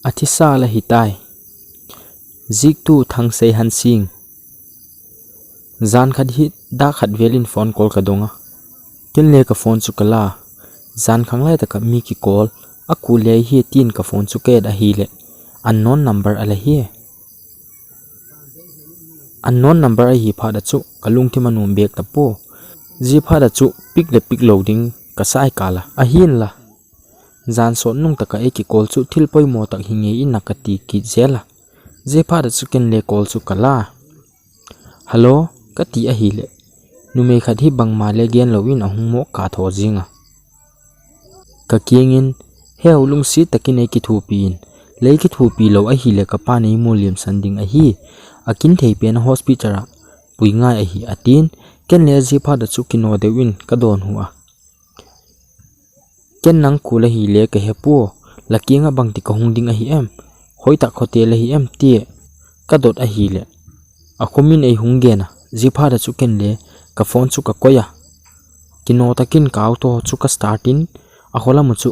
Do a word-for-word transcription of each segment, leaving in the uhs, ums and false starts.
Athisa la hitai. Ziktu Thangsei Hansing. Jan khat hi da khat velin phone call ka donga. Ken le ka phone chu ka la. Jan khanglai taka mi ki call. A ku le hi tin ka phone chu ka et ahile. Unknown number a la hi. Unknown number ahi phat a chu ka lungthim a nom bek ta po. Ji phat a chu pick le pick lo ding ka sai kala. Ahin la. Jan sot nung taka ei ki call chu thil poimo tak hi ngei in a ka ti kit jela. Ji phat a chu ken le call chu ka la. Hello, ka ti ahile. Numei khat hi bangma le gen lo in a hung mo ka tho jinga. Ka kiangin, heu lungsi takin ei kithupi in, lei kithupi lo ahile ka pa nei mu liam san ding ahi, a kin thei pen a hospital a pui ngai ahi, a tin, ken le ji phat a chu kino deu in ka don hu a. Ken nang kul ahile ka he pu, la kianga bang ti ka hung ding ahi em, hoi tak khote la hi em ti, ka dot ahile. A khumin ei hung gen a, ji phat a chu ken le, ka phone chu ka koi a. Kino takin ka auto chu ka start in, a kholam u chu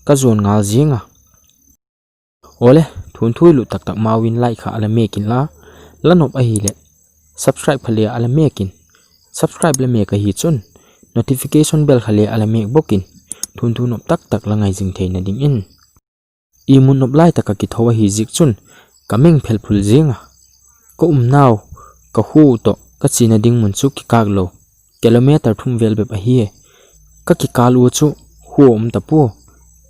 ka zuan ngal jinga. Ole, thun thui lut tak tak mau in like kha a la mek in la, la nop ahile, subscribe kha le a la mek in, subscribe la mek ahi chun, notification bell kha le a la mek bok in, thun thu nop tak tak la ngai jing thei na ding in. I mun nop lai taka kitho ahi zik chun ka meng phel phul jinga. Ka um nau, ka khu to, ka china ding mun chu kikak lo. Kilometer thum vel bep ahi. Ka kikal u chu khu um ta pu.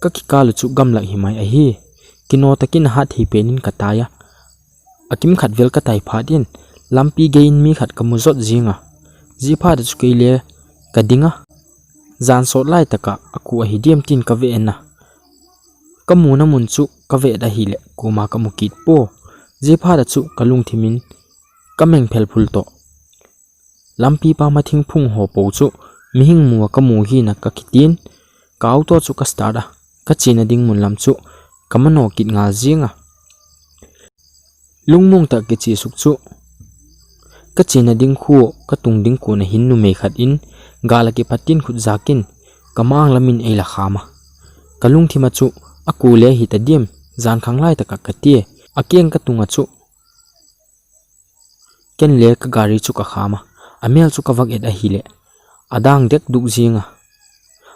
Ka kikal u chu gamlak hi mai ahi. Kino takin a hat thei penin ka tai a. A kim khat vel ka tai phat in, lampi gei in mi khat ka mu zot jinga. Ji phat a chu kei le ka dinga. Jan sot lai taka a ku ahi diam tin ka ve en a. Ka muna mun chu ka ve et ahile, kuma ka mu kit po. Ji phat a chu ka lungthim in ka meng phel phul to. Lampi pa ma thing phung ho po chu, mihing mu a ka mu hi na ka kitin, ka auto chu ka start a, ka china ding mun lam chu, ka mano kit ngal jinga. Lungmong tak kichi suk chu, ka china ding khu, ka tung ding khu na hin numei khat in, gala kiphatin khut jakin, ka mang lamin ei la khama. Ka lungthim a chu, a ku le hi ta diam, jan khanglai taka ka ti, a kiang ka tung a chu, ken le ka gari chu ka khama, a mel chu ka vak et ahile, a dang dek duk jinga.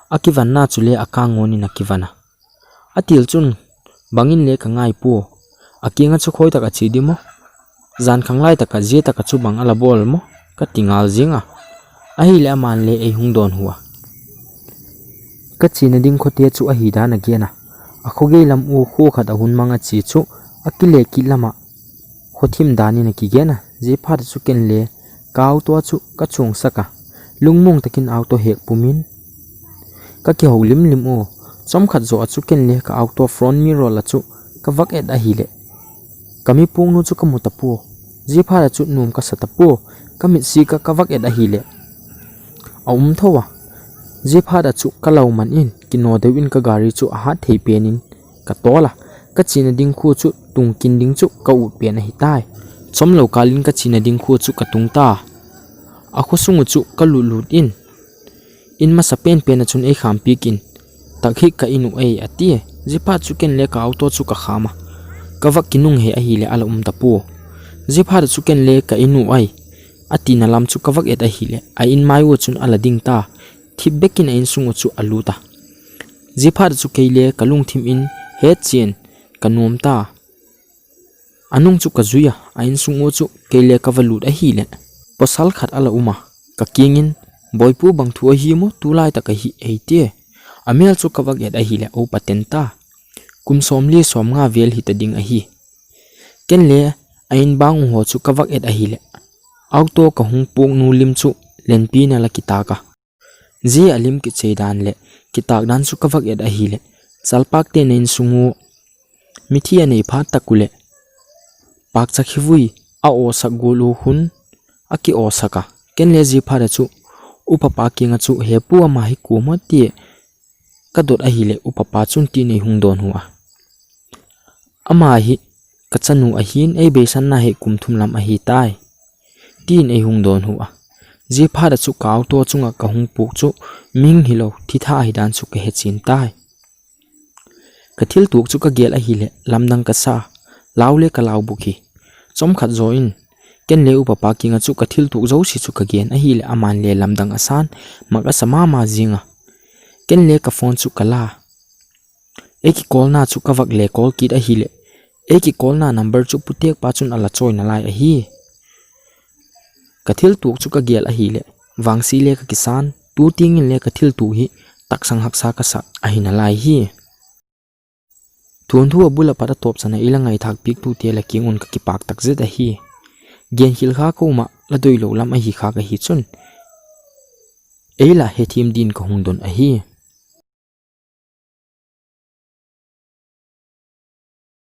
A kivan na chu le a ka ngon in a kivan a. A til chun, bangin le ka ngai pu, a kianga chu khoi tak a chi di mo. Jan khanglai taka ji taka chu bang a la bol mo, ka ti ngal jinga. Ahile a man le ei hung don hu a. Ka china ding khote chu ahi dan a gen a. A khogei lam u khu khat a hun mang a chi chu, a kile kit lama. Khothim danin a kigen a, ji phat a chu ken le, ka auto a chu ka chung sak a. Lungmong takin auto hek pumin. Ka kiho lim lim u, chom khat zo a chu ken le ka auto front mirror la chu ka vak et ahile. Ka mi pung nu chu ka mu ta pu, ji phat a chu num ka sa ta pu, ka mit si ka ka vak et ahile. A um tho a, ji phat a chu ka lau man in, kino deu in ka gari chu a hat thei penin, ka tol a, ka china ding khu chu tung kin ding chu ka ut pen ahi tai. Chom lo kalin ka china ding khu chu ka tung ta. A khosung u chu ka lut lut in. In masa pen pen a chun ei kham pik in. Tak hi ka inu ei a ti. Ji phat chu ken le ka auto chu ka khama. Ka vak kinung he ahile a la um ta pu. Ji phat chu ken le ka inu ai. A tina lam chu ka vak et ahile. A in mai u chun a la ding ta. Thip bekin a insung u chu a lut a. Ji phat chu kei le ka lungthim in het chien ka nuam ta. A nung chu ka zui a, a insung u chu kei le ka va lut ahile. Pasal khat a la um a, ka kiangin, Boipu bang thu ahi mo, tulai tak ahi, ei ti. A mel chu ka vak et ahile, o paten ta. Kum som li som nga vel hi ta ding ahi. Ken le, a in bang u ho chu ka vak et ahile. Auto ka hung puk nu lim chu, lenpi na la kitaka. Ji a lim kichei dan le, kitak dan chu ka vak et ahile, chalpak te na insung u, mithi a nei phat tak u le, pak chak hi vui, a o sak gul u hun, a ki o sak a, ken le ji phat a chu, upa pa kianga chu, he pu ama hi ku mo ti, ka dot ahile, upa pa chun ti nei hung don hu a. Ama hi, ka chanu ahin, ei beisan na he kum thum lam ahi tai. Tin ei hung don hu a. Ji phat a chu ka auto chunga ka hung puk chu, ming hi lo, thi tha ahi dan chu ka he chin tai. Ka thil tuak chu ka gel ahile lamdang ka sa, lau le ka lau buk hi. Chomkhat jo in, ken le upa pa kinga chu ka thil tuak jouse chu ka gen ahile aman le lamdang a san, mak a sa mama jinga. Ken le ka phone chu ka la. Ei ki call na chu ka vak le call kit ahile, ei ki call na number chu putek pa chun a la choi nalai ahi. Ka thil tuak chu ka gel ahile, vangsi le ka kisan, tu tingin le ka thil tuak hi taksang haksa ka sa ahi nalai hi. Thunthu a bul a pat a tawp chana ei la ngaithak piak tu te la kingun ka kipak tak zet ahi. Gen khil kha ko ma la doi lo lam ahi kha ka hi chun. Ei la he thim din ka hung don ahi.